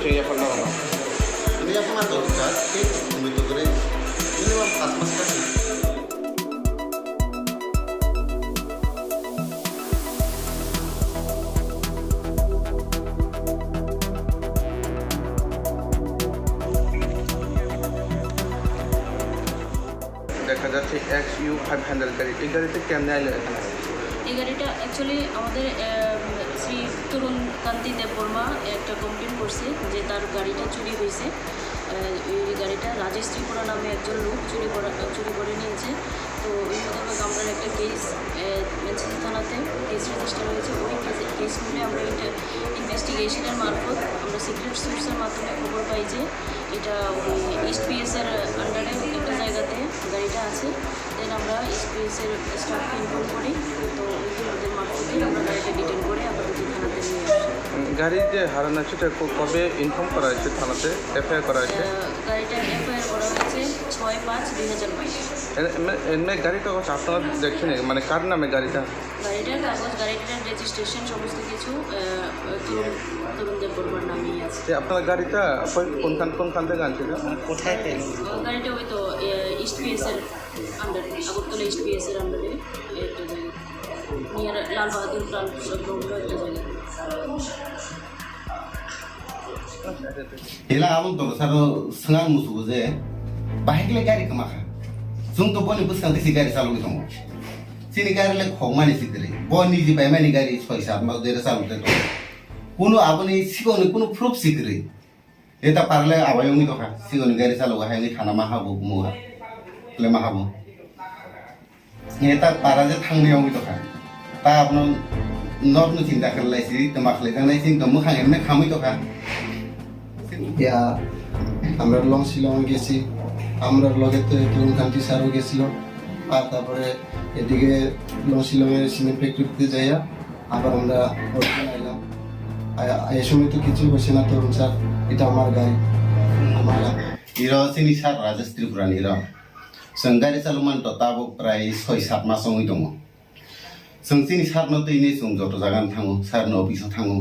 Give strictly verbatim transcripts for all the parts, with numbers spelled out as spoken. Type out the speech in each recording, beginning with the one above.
Ini apa nama? Ini apa nggak tahu, Kak? Ini untuk beri. Ini mah pas-pas kan? দেখা যাচ্ছে X U five hundred গাড়ি, এই গাড়িতে কেমনে আইলো এখানে? এই গাড়িটা অ্যাকচুয়ালি আমাদের আহ, শ্রী তরুণ কান্তি দেববর্মা একটা কমপ্লেন করছে যে তার গাড়িটা চুরি হয়েছে। আহ, এই গাড়িটা রাজেশ ত্রিপুরা নামে একজন লোক চুরি করা চুরি করে নিয়েছে। তো এই মোতাবেক আমরা একটা কেস এনসিসি থানাতে কেস রেজিস্টার হয়েছে। ওই কেস কেস মিলে আমরা ইনভেস্টিগেশনের মারফত আমরা সিক্রেট সোর্সের মাধ্যমে খবর পাই যে এটা ওই ইস্ট পিএস এর আন্ডারে একটা জায়গাতে গাড়িটা আছে। দেন আমরা ইস্ট পিএস এর স্টাফকে ইনফর্ম করি। তো ওই ওদের মারফতে আমরা গাড়িটা ডিটেন করে আপাতত থানাতে নিয়ে আসি। উম, গাড়ি যে হারানো সেটা ক- কবে ইনফর্ম করা হয়েছে থানাতে, এফআইআর করা হয়েছে? আহ, গাড়িটা এফআইআর করা হয়েছে ছয় পাঁচ দুই হাজার বাইশ। এ- এমনি এমনি গাড়িটা হচ্ছে আপনারা দেখছেন, মানে কার নামে গাড়িটা? গাড়িটার কাগজ, গাড়িটার রেজিস্ট্রেশন, সমস্ত কিছু আহ, তরুণ তরুণ দেববর্মার নামেই আছে। যে আপনার গাড়িটা কোন- কোনখান কোনখান থেকে আনছিল? কোথায় পেল? আহ, গাড়িটা ওই তো আহ, ইস্ট পিএস এর আন্ডারে, আগরতলা ইস্ট পিএস এর আন্ডারে একটা জায়গা, নিয়ার লাল বাহাদুর প্রাণ সংলগ্ন একটা জায়গা। Hela aboni toro saro swngang musugo je, bahai khe gari kwma kha. Chwng to boni bwskang tisi gari chalogwi tongo. Chini gari le khokmani si kwrwi. Bo niji paimani gari soi sat mas dere chalok de tongo. Kuno aboni sikoni kuno proof si kwrwi. Eta parle abai wngwi tokha. Sikoni gari chalogo hai wngwi thana ma habo kumo ha. Kle ma habo. Neta para je thangni wngwi tokha. Ta abono norno chinta khlai si, tma khlai jangnai chini to mwkhang emne khamwi tokha. ইয়া, আমরা লং শিলং গেছি, আমরা লগে তো তরুণ কান্তি স্যারও গেছিল। আর তারপরে এদিকে লং শিলংয়ের সিমেন্ট ফ্যাক্টরিতে যাইয়া আবার আমরা হোটেলে আইলাম। আ- এই সময় তো কিছু হয়েছে না, তরুণ স্যার, এটা আমার গাড়ি, আমার গাড়ি। Iro chini sir Rajesh Tripura ni iro. Chwng gari chalokmani to tabuk prai soi sat mas wngwi tongo. Chwng chini sir no twi hinwi chwng joto jaga no thango, sir no office o thango,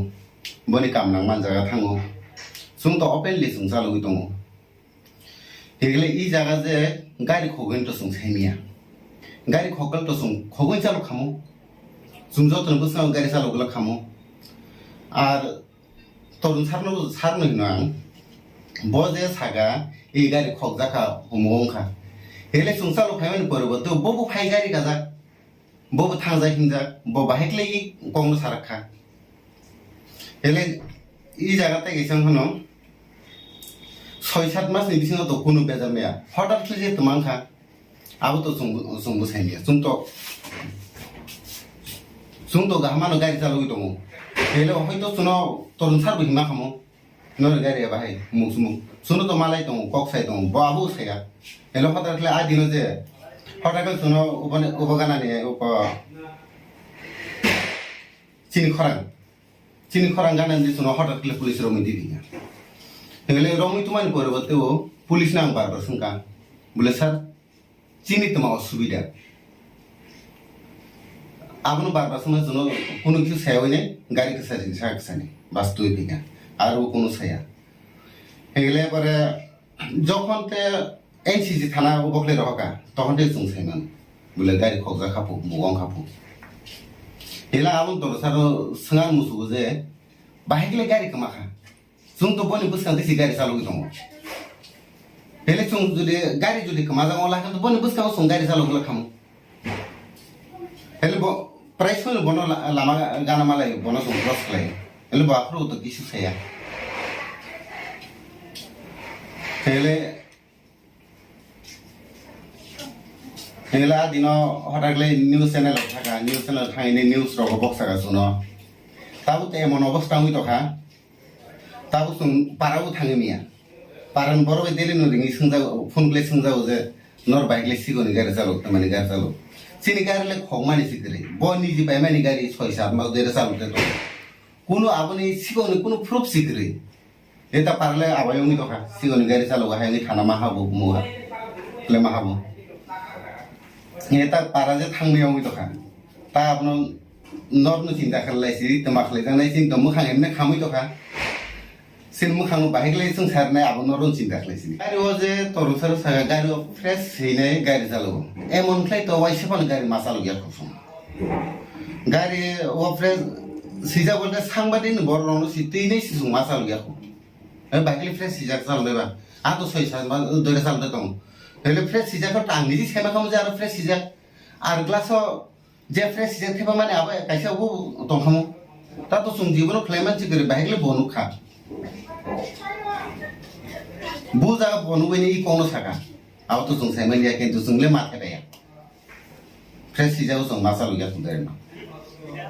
boni kam nang man jaga thango. Chwng to openly chwng chalogwi tongo. Higile i jaga je gari khogwini to chwng saimanya. Gari khokle to chwng khogwini chalok khamo. Chwng joto ni bwskango gari chalok glak khamo. Ar Torun sarno, sarno hino ang, bo je saga, i gari khokjakha, humo wngkha. Hele chwng chalo phaimani pore bo, to bo bo phai gari gajak, bo bo thangjak hinjak, bo bahai khlai i kokno sarak kha. Hele i jaga tei kaisa hino, soi sat mas ni bisingo to kunu bejak maya. Hothat khe je twmang kha. Abo to chwng, chwng bwsai maya. Chwng to, chwng to gaham ano gari chalogwi tongo. Hele hoito chwngno torun sar bo hima khamo. Noni gari eba hai muk sumuk. Chwngno to malai tongo, kok sai tongo. Bo abo saya. Hele hotar khle a dino je. Hotar khle chwngno ubani, uba gana ni, uba chini khorang. Chini khorang gana ni chwngno hotar khle police rok mui di dinya. Hele romwi tumani pore bo tebo police nang bar bar sungka. Bole sir, chini tma osubida. Abono bar bar songma chwngno kunu kisu saya oine gari kwsa ri sa kwsani bus twi phika. Aro kunu saya. Hegele pore jokhon te N C C thana o bokle rohoka, tokhon te chwng saiman. Bole gari khokjak khapu, muwang khapu. Hela abon toro saro swngang musugo je, bahai kle gari kwma kha. Chwng to boni bwskang tisi gari chalogwi tongo. Hele chwng jodi gari jodi kwmajak wngla khe to boni bwskango chwng gari chalogwi khamu. Hele bo price phano bono la- lama gana malai bono chwng cross khlai. Hele bo aphuru to kisu saya. Hele Hingla dino hotakle news channel o thaka, news channel thangini news rogo boksa ga suno. Tabuk te emon obostha wngwi tokha. Tabuk chwng parao thangwi manya. Parani borok bai daily no ringwi swngjago, phone khlai swngjago je, "Nor bai khlai sigoni gari chalok, tamani gari chalok." Chini gari le khokmani si kwrwi. Bo niji paimani gari soi sat mas dere chalok de tongo. Kuno aboni sikokni kuno proof si kwrwi. Eta parle abai wngwi tokha, sigoni gari chalogo hai wngwi thana ma habo, kumo ha, kle ma habo. Eta para je thangwi wngwi tokha, ta abono norno chinta khlai si, tma khlai janai chini to mwkhang emne khamwi tokha. Chini mwkhang no bahai khlai chwng sarnai, abo no rung chinta khlai sini. Gari o je torung saro saka gari o fresh hinai gari chalo. Emon khlai to waisa phano gari ma chalo ya khosong. Gari o fresh sijak bolte sangbadik ni borok rok no si twi nai si chwng ma chalo ya kho. E bahai khlai fresh sijak chalo dai ba. A to soi sa ma dore chalo dai tong. Hele fresh sijak to tang ni sema khamu je aro fresh sijak. Ar glass o je fresh sijak theba mani abo kaisa bo tongkhamu. Ta to chwng jibono khlai mansi kwrwi bahai khlai bo nukha. Bo jaga bo nugwi ni i kokno saka. Abo to chwng sai manya kintu chwng le ma thebaya. Fresh sijak chwng ma chalwi ya khundai ma.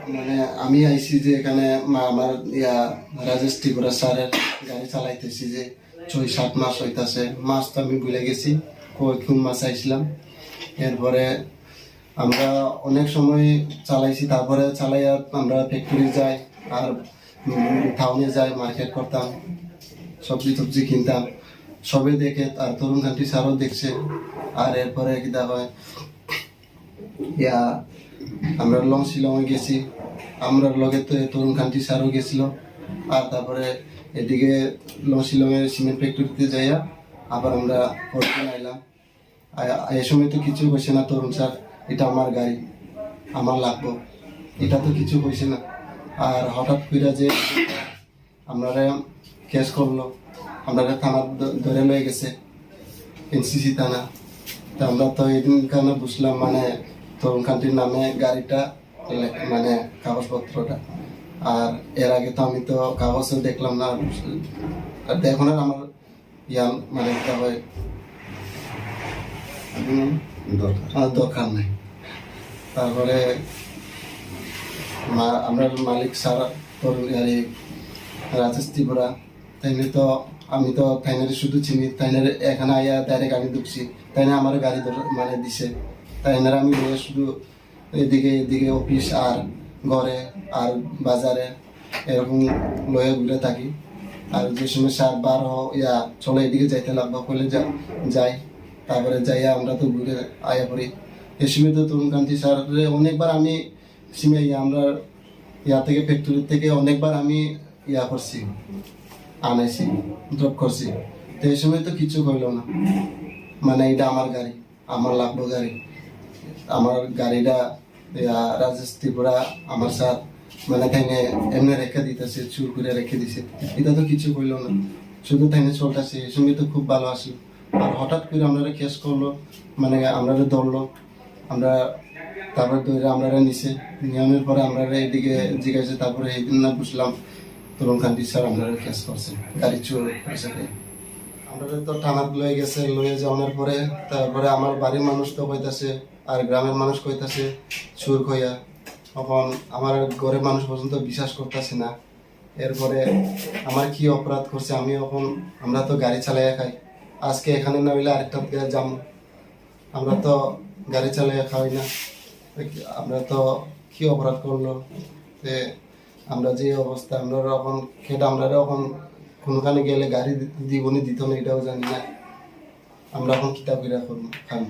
মানে আমি আইছি যে এখানে মা-, আমার ইয়া রাজেশ ত্রিপুরা স্যারের গাড়ি চালাইতেছি যে ছয় সাত মাস হইতাছে, মাস তো আমি ভুলে গেছি, কয় কোন মাস আইছিলাম। এরপরে আমরা অনেক সময় চালাইছি, তারপরে চালাইয়া আমরা ফ্যাক্টরি যাই, আর, উম, টাউনে যাই, মার্কেট করতাম, সবজি টবজি কিনতাম, সবে দেখে, আর তরুণ কান্তি স্যারও দেখছে। আর এরপরে কিতা হয়, ইয়া, আমরা লং শিলংয়ে গেছি, আমরার লগে তো তরুণ কান্তি স্যারও গেছিল। আর তারপরে এদিকে লং শিলংয়ের সিমেন্ট ফ্যাক্টরিতে যাইয়া আবার আমরা পরদিন আইলাম। আ-, এই সময় তো কিছু কইছে না তরুণ স্যার, "এটা আমার গাড়ি, আমার লাগবো", এটা তো কিছু কইছে না। আর হঠাৎ কইরা যে আমরারে কেস করলো, আমরারে থানা ধ-, ধরে লয়ে গেছে, এনসিসি থানা। তো আমরা তো এই দিন কারণে বুঝলাম, মানে, তরুণ কান্তির নামে গাড়িটা লে-, মানে, কাগজপত্রটা। আর এর আগে তো আমি তো কাগজও দেখলাম না, আর এখন আর আমার ইয়া, মানে, একটা হয়, হুম, দরকার। আর দরকার নাই। তারপরে মা-, আমরা মালিক স্যার তরুণ, আরে, রাজেশ ত্রিপুরা, তাইলে তো, আমি তো তাইনারে শুধু চিনি, তাইনারে এখানে আইয়া ডাইরেক্ট আমি ঢুকছি, তাইনা আমার গাড়ি ধরে, মানে, দিছে, তাইনারে আমি লইয়া শুধু এদিকে এদিকে অফিস আর ঘরে আর বাজারে এরকম লয়ে ঘুরে থাকি। আর যে সময় সার বার হ-, ইয়া চলে এদিকে যাইতে লাগবো, কইলে যা-, যাই। তারপরে যাইয়া আমরা তো ঘুরে আয়া পড়ি। এই সময় তো তরুণ কান্তি স্যাররে অনেকবার আমি সিমে ইয়া আমরা ইয়া থেকে ফ্যাক্টরি থেকে অনেকবার আমি ইয়া করছি, আনাইছি, ড্রপ করছি। তো এই সময় তো কিছু হইলো না, মানে এটা আমার গাড়ি। আমার লাগবো গাড়ি। আমার গাড়িটা, ইয়া, রাজেশ ত্রিপুরা আমার স্যার, মানে, তাইনে এমনি রেখে দিতেছে, চুর করে রেখে দিছে। এটা তো কিছু কইলো না, শুধু তাইনে চলতেছে, এই সময় তো খুব ভালো আছিল। আর হঠাৎ করে আমরা কেস করলো, মানে, আমরা ধরলো, আমরা তারপর ধরে আমরা নিছে, নিয়মের পরে আমরা এদিকে জিজ্ঞাসা, তারপরে এই দিন না বুঝলাম, তরুণ কান্তি স্যার আমরা কেস করছে, গাড়ি চুর করেছে। আমরা তো থানাত লয়ে গেছে, লয়ে যাওয়ার পরে, তারপরে আমার বাড়ির মানুষ তো কইতাছে, আর গ্রামের মানুষ কইতাছে চুর কইয়া। এখন আমার ঘরের মানুষ পর্যন্ত বিশ্বাস করতেছে না। এরপরে আমার কি অপরাধ করছে আমি এখন, আমরা তো গাড়ি চালাইয়া খাই, আজকে এখানে না হইলে আরেকটা জায়গায় যাবো। আমরা তো গাড়ি চালাইয়া খাওয়াই না, আমরা তো কি অপরাধ করলো যে আমরা যে অবস্থা, আমরা এখন খেতে আমরা এখন কোনোখানে গেলে গাড়ি দি-, দিবনি দিত না এটাও জানি না। আমরা এখন কিতা কইরা করবো, খান।